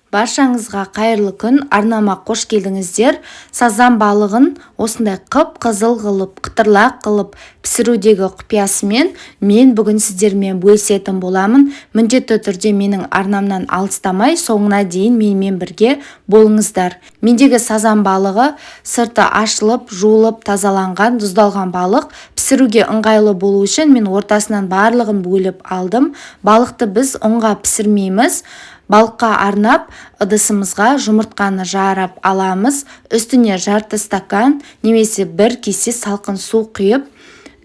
Баршаңызға қайырлы күн! Арнама қош келдіңіздер! Сазан балығын осындай қып-қызыл қылып, қытырлақ қылып пісірудегі құпиясымен мен бүгін сіздермен бөлісетін боламын. Міндетті түрде менің арнамнан алыстамай, соңына дейін менімен бірге болыңыздар. Мендегі сазан балығы сырты ашылып, жуылып, тазаланған, тұздалған балық. Пісіруге ыңғайлы болу үшін мен ортасынан барлығын бөліп алдым. Балықты біз ұнға пісірмейміз. Балыққа арнап ыдысымызға жұмыртқаны жарып аламыз. Үстіне жарты стакан немесе бір кесе салқын су құйып,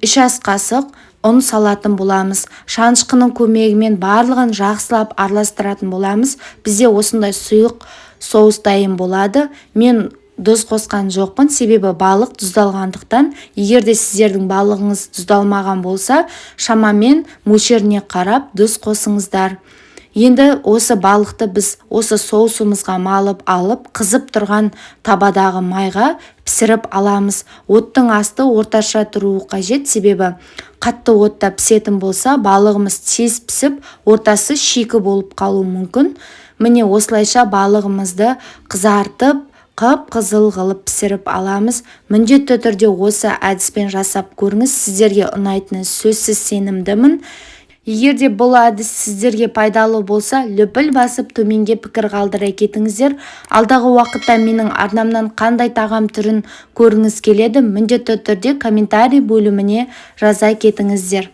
3 ас қасық ұн салатын боламыз. Шанышқының көмегімен барлығын жақсылап араластыратын боламыз. Бізде осындай сұйық соус дайын болады. Мен тұз қосқан жоқпын, себебі балық тұздалғандықтан. Егер де сіздердің балығыңыз тұздалмаған болса, шамамен мөлшеріне қарап тұз қосыңыздар. Енді осы балықты біз осы соусымызға малып алып, қызып тұрған табадағы майға пісіріп аламыз. Оттың асты орташа тұруы қажет, себебі қатты отта пісетін болса, балығымыз тез пісіп, ортасы шикі болып қалуы мүмкін. Міне, осылайша балығымызды қызартып, қып-қызыл қылып пісіріп аламыз. Міндетті түрде осы әдіспен жасап көріңіз, сіздерге ұнайтыны сөзсіз сенімдімін. Егер де бұл әдіс сіздерге пайдалы болса, лүпіл басып, төменге пікір қалдыра кетіңіздер. Алдағы уақытта менің арнамнан қандай тағам түрін көргіңіз келеді, міндетті түрде комментарий бөліміне жаза кетіңіздер.